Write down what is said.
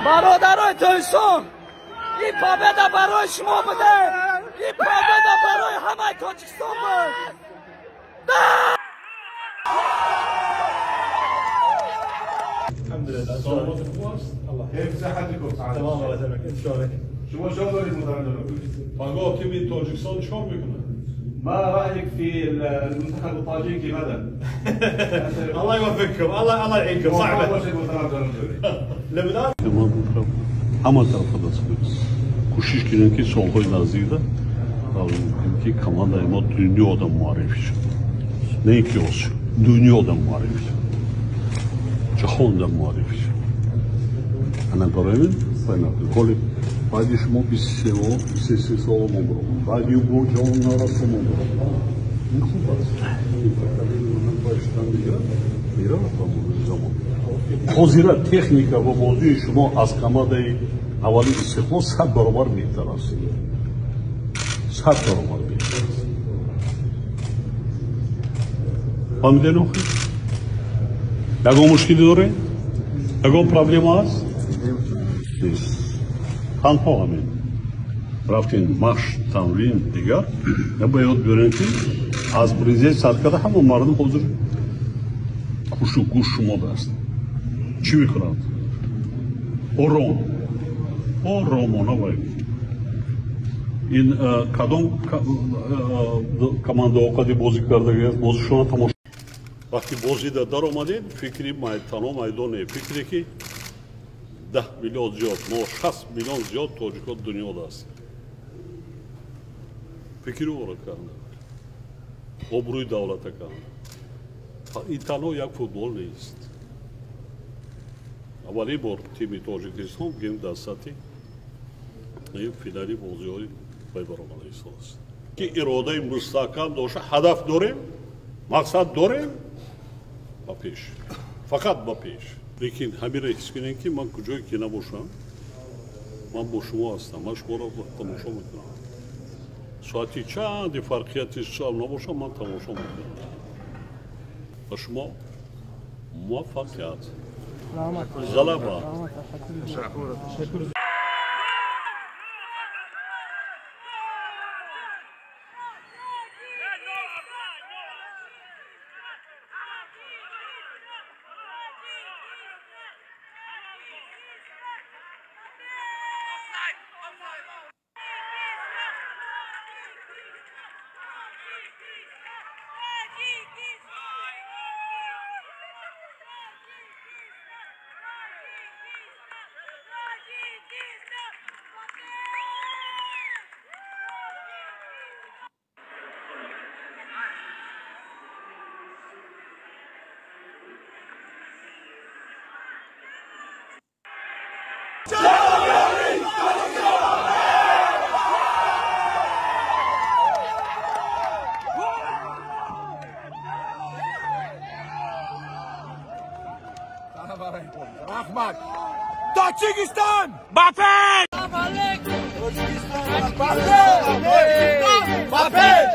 Бародарои Тоҷикистон, ин победа барои шумо буде, ин победа барои ҳамаи Тоҷикистон буд. الحمد لله. سلامتك خوب است؟ الله كيف صحتكم؟ تمام الله يسلمك، انت شلونك؟ شما شلون دارید متولد؟ پاگاه تیم تاجیکستان چیکار میکنه؟ ما رايك في المنتخب الطاجيكي غدا؟ الله يوفقكم، الله يعينكم، صعبه. لبنان ҳама тарафа даст кӯшиш кунем, ки солҳои наздикда ки командаи мо дунёда муаррифӣ шуд, не ин ки Осиё, дунёда муаррифӣ шуд, ҷаҳонда муаррифӣ шуд. Ана барои мин ҳоли баъди шумо 23 сола мо баромад, баъди бо ҷавон нарасо мо баромад. Ин хуб аст, меравад ба мурури замон. Ҳозира техника ва бозии шумо аз командаи аввали Истиқлол 100 баробар беҳтар аст, 100 баробар беҳтар аст. Фаҳмидед охир? Ягон мушкилӣ доред? Ягон проблема аст? Нест. Танҳо ҳамин рафтин машқ, тамрин, дигар ба ёд биёрем, ки аз президент сар карда ҳама мардум ҳозир хушу гӯш шумо даст. Чӣ мекунанд? Ором, оромона вай ин кадом командаҳо қади бозӣ кардагиаст, бозишона тамошо. Вақти бозида даромадем, фикри танҳо майдоне, фикре ки 10 миллион зиёд, мо 60 миллион зиёд тоҷико дунёда ҳастем. Фикри ӯро карда, обрӯи давлата карда. Ин танҳо як футбол нест. Аввалин бор тими Тоҷикистон гем дар сатҳи финали бозиҳои вай баромада истодааст. Ки иродаи мустаҳкам дошта, ҳадаф дорем, мақсад дорем, ба пеш, фақат ба пеш. Лекин ҳаминро ҳис кунем, ки ман куҷое ки набошам, ман бо шумо ҳастам, ман шуморо тамошо мекунам. Соати чанди фарқияти шаб набошам, ман тамошо мекунам. Ба шумо муваффақият, ғалаба. Rahmat. Tadjikistan! Bapen! Bapen! Bapen!